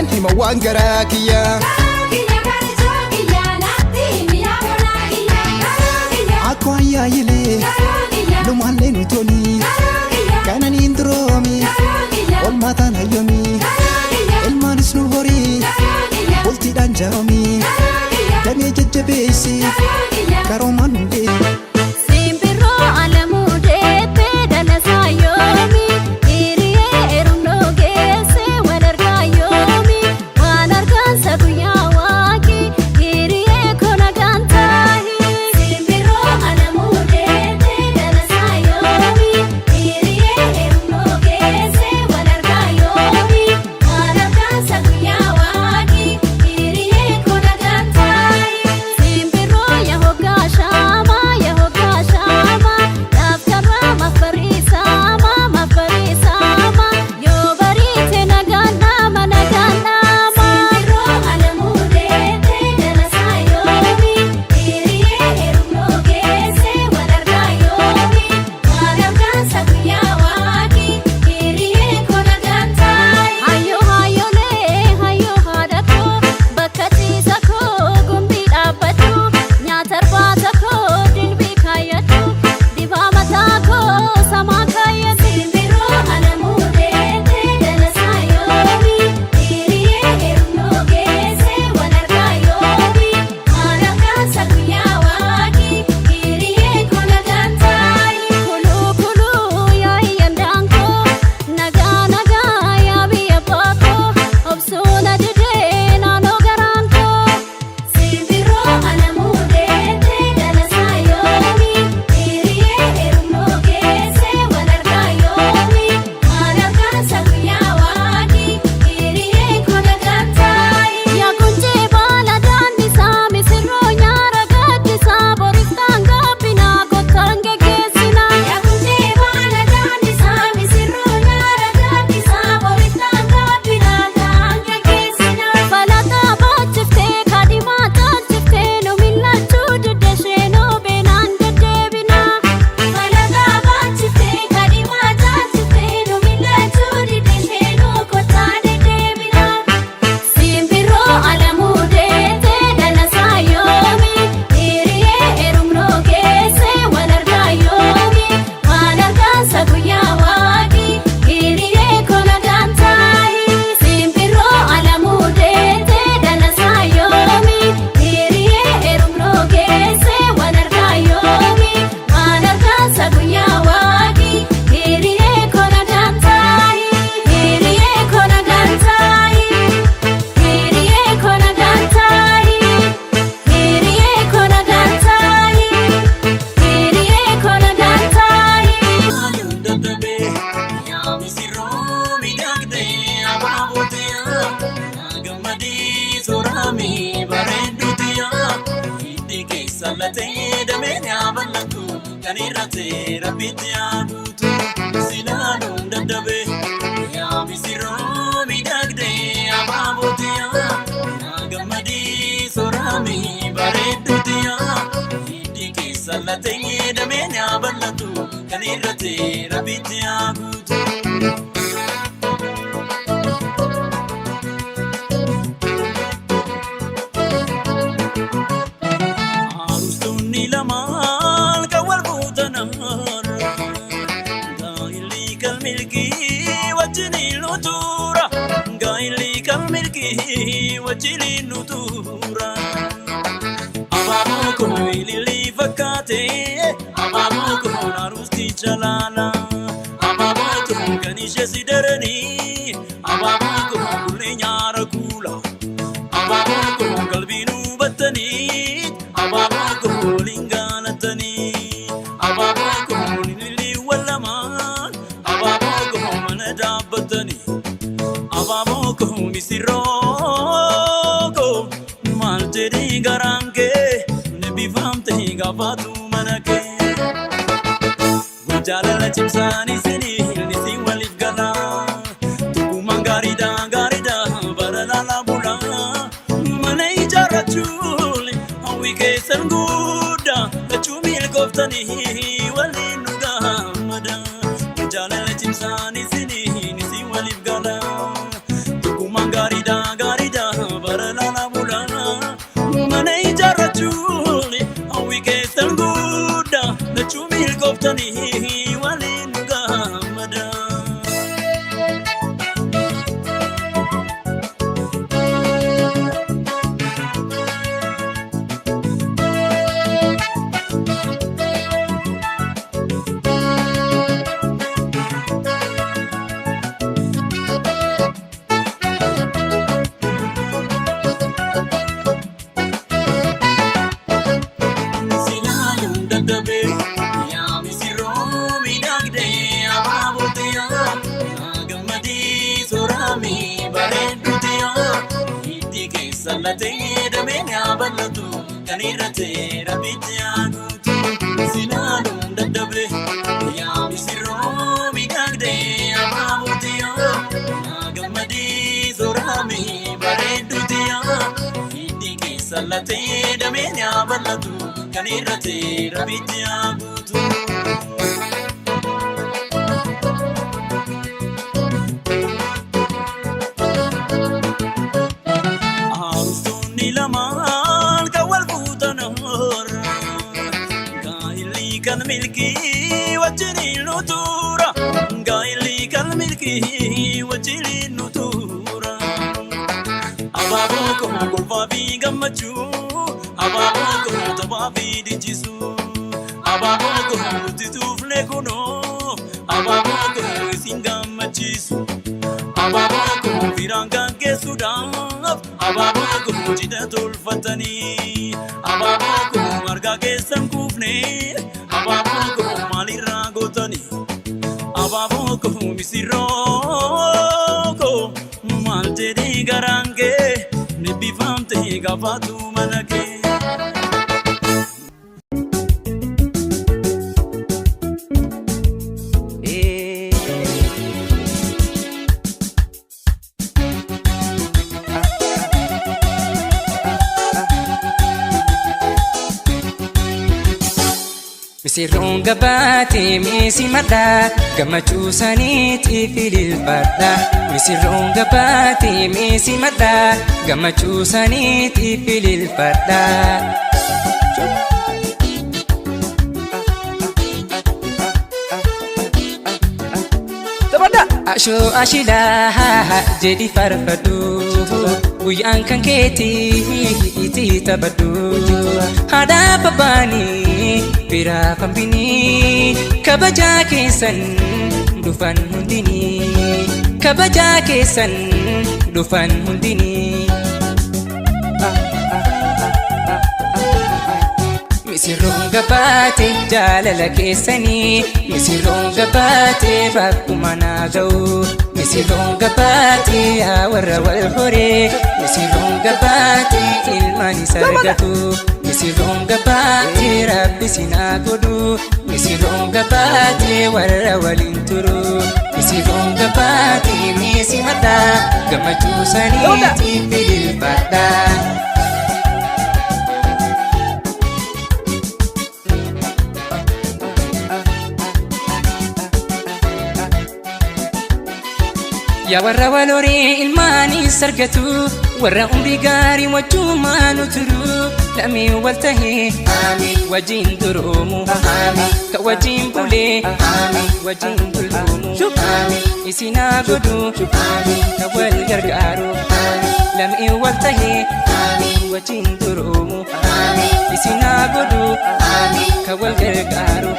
Sittan hima waan garaa kiyya. Akkoo ayyaayilee lumaallee nu toli kananiin duroomi olmaataan hayyomi ilmaanis nu horii bultiidhaan jaaromi damee jajjabeessi karoomaan hundee. Simbirroo alamuu deettee dalasaa yoomi hiriyee erumnoo geesse wal argaa yoomi waan argaansa guyyaa waaqi hiriyee kona gaantaahi. Simbirroo alamuu deettee dalasaa yoomi hiriyee erumnoo geesse wal argaa yoomi waan argaansa guyyaa waaqi hiriyee kona gaantaahi. Simbirroo yaa shaamaa yaa shaamaa laaftarraa mafariisaama mafariisaama yoo bariite nagaan dhaama nagaan dhaama. Simbirroo alamuu deetee dalasaa yoomi hiriyee heerumnoo geesse wal argaa yoomi waan argaansa guyyaa waaqi hiriyee kona gaantaayi. Hayyoo hayyoolee hayyoo haadha koo bakka ciisa koo gumbii dhaabbadhu nyaata irbaata koo dilbii kaayyadhu dibaa mataa koo samaa kaayyadhu. Simbirroo alamuu deetee dalasaa yoomi hiriyee heerumnoo geesse wal argaa yoomi waan argaansa guyyaa waaqi hiriyee kona gaantaayi. Kuluu kuluu yaa'i yandaankoo nagaa nagaa yaa biyya baakoo obsuuna didee naannoo garaan koo. Simbirroo alamuu deetee dalasaa yoomi hiriyee heerumnoo geesse wal argaa yoomi waan argaansa guyyaa waaqi hiriyee kona gaantaayi. Yaa kunjee baala daandisaa misirroo nyaara gaddisaa boriftaan gaabbinaa kottaan geggeessinaa. Yaa kunjee baala daandisaa misirroo nyaara gaddisaa boriftaan gaabbinaa kottaan geggeessinaa. Falataa baachiftee kaadhimaa taalchiftee nu millachuu didde sheenoo beenaan deddeebinaa. Falataa baachiftee kaadhimaa taalchiftee nu millachuu didde sheenoo kottaan deddeebinaa. Simbirroo alamuu deetee dalasaa yoomi hiriyee heerumnoo geesse wal argaa yoomi waan argaansa guyyaa waaqi hiriyee kona gaantaayi. Simbirroo alamuu deetee dalasaa yoomi hiriyee heerumnoo geesse wal argaa yoomi waan argaansa guyyaa waaqi hiriyee kona gaantaayi. Hiriyee kona gaantaayi. Hiriyee kona gaantaayi. Hiriyee kona gaantaayi. Hiriyee kona gaantaayi. Dadhabee yaa misirroo miidhagdee abaabootiyaa gammadii sooramii bareedduutiyaa hiddi keessa latee damee yaa bal'atu kan irratti rabbitti yaa guutu silaaluun dadhabee yaa misirroo miidhagdee abaabootiyaa gammadii sooramii bareedduutiyaa hiddi keessa latee damee yaa bal'atu kan irratti rabbitti yaa guutu. Arustoonni lamaan kan wal fuutanarra gaa'illi kan milkii wajjin nu tura gaa'illi kan milkii wajjin nu tura. Abaaboo kun ilillii fakkaate abaaboo kun arusticha laala abaaboo kun kan ishee si daranii abaaboo kun kullee nyaara kuula. Abaaboo koo qalbii nu battanii abaaboo koo waliin gaalatanii abaaboo koo lilliiwwan lamaan abaaboo koo mana dhaabbatanii abaaboo koo misirroo koo maal jedhee garaan kee eebbifamte gaafaatu mana kee. Jaalala cimsaan isinii isin waliif galaa. Tokkummaan gaariidha gaariidha bara laalaa bulaa. Mana ijaarrachuun hawwii keessan guddaa lachuu milkooftanii waliin nu gammada. Jaalala cimsaan isinii isin waliif galaa. Tokkummaan gaariidha. Gaariidha gaariidha bara lala bulaa mana ijaarrachuun hawwi keessan guddaa lachuu milkooftanii waliin nu gammada. Silaaluun dadhabee yaa misirroo miidhagdee abaaboote yaa gammadii sooramii bareedduute yaa hiddi keessa latee dameen yaa bal'atu kan irratee rabbitti yaa guutu. Silaaluun dadhabee yaa misirroo miidhagdee abaaboote yaa gammadii sooramii bareedduute yaa hiddi keessa latee dameen yaa bal'atu kan irratee rabbitti yaa guutu. Arustoonni lamaan kan wal fuutan hoora. Gaa'illi kan milkii wajjiniin nu tura. Gaa'illi kan milkii wajjiniin nu tura. Abaaboo koo kolfaa fi gammachuu. Abaaboo koo taphaa fi dincisuu. Abaaboo koo nuti tuufne kunoo. Abaaboo koo isin gammachiisu. Abaaboo koo firaan gaggeessuudhaaf abaaboo koo cidha tolfatanii abaaboo koo argaa keessan kuufne abaaboo koo maalirraa gootanii abaaboo koo misirroo koo maal jedhee garaan kee nibbifamte gaafatu mana kee. Misirroon gabaatee meesii madhaa gammachuu isaaniitiif ililfadha. Misirroon gabaatee meesii madhaa gammachuu isaaniitiif ililfadha. Ashoo ashilaa jedhi faarfadhu guyyaan kan keetii itti taphadhu haadhaaf abbaanii biraa fambinii kabajaa keessan dhufan hundinii kabajaa keessan dhufan hundinii. Misirroon gabaate jaalala keessanii misirroon gabaate bakkuma naa ga'u misirroon gabaate yaa warra wal horee misirroon gabaate ilmaan isa argatu misirroon gabaate rabbi sinaa godhu misirroon gabaate warra waliin turu misirroon gabaate meesi madhaa gammachuu saniitiif ililfadhaa. Yaa warra wal horee ilmaanis argatu warra umrii gaarii wajjumaan turu lamee wal tahee wajjin duroomu ka wajjin bulee wajjin dulloomu isinaa godhu ka wal gargaaru lamee wal tahee wajjin duroomu isinaa godhu ka wal gargaaru.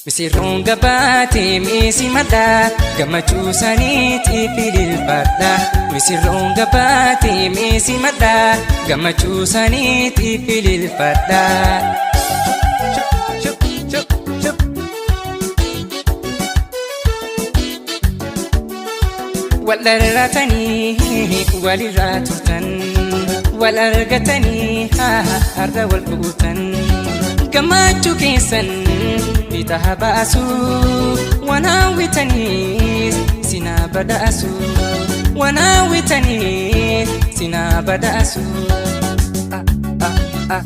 Misirroon gabaatee meesii madhaa gammachuu isaaniitiif ililfadha. Misirroon gabaatee meesii madhaa gammachuu isaaniitiif ililfadha. Wal dharraatanii walirraa turtan wal argatanii har'a wal fuutan gammachuu keessan bitaa baasu waan hawwitaniis sinaa badhaasu waan hawwitaniis sinaa badhaasu. Ah, ah, ah.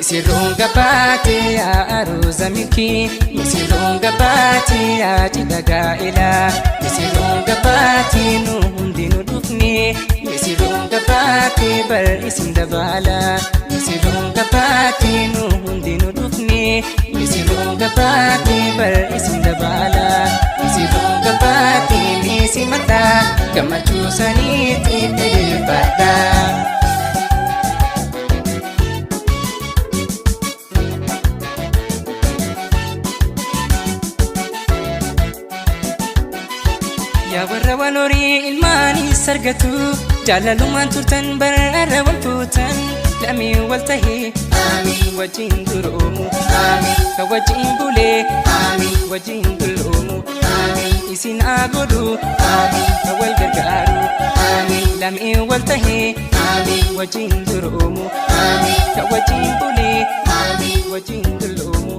Misirroon gabbaatee yaa aruuza milkii, misirroon gabbaatee yaa cidha gaa'elaa, misirroon gabbaatee nu hundi nu dhufne, misirroon gabbaatee bar isin dabaalaa, misirroon gabbaatee nu hundi nu dhufne, misirroon gabbaatee bar isin dabaalaa, misirroon gabbaatee meesi mataa gammachuu saniitiif ililfadhaa. Yaa warra wal horii ilmaanis argatu, jaalalumaan turtan bararra wal fuutan, lameen wal tahee wajjin duroomu, kan wajjin bulee wajjin dulloomu, isin haa godhu kan wal gargaaru, lameen wal tahee wajjin duroomu, kan wajjin bulee wajjin dulloomu,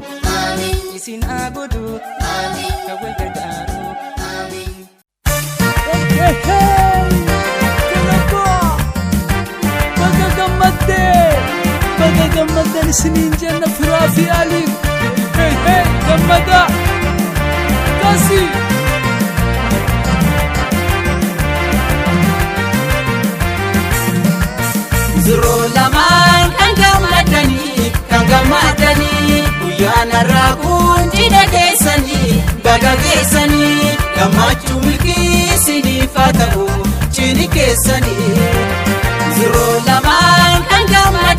isin haa godhu kan wal gargaaru. Baga gammaddee, baga gammaddan isiniin jenna firaa fi aliin. Hey hey, gammadaa kasi. Misirroo lamaan kan gammadanii, kan gammadanii, guyyaan har'aa kun cidha keessanii, baga geessanii, gammachuu milkii isiniif haa ta'u cidhi keessanii. Misirroo lamaan kan gammadanii.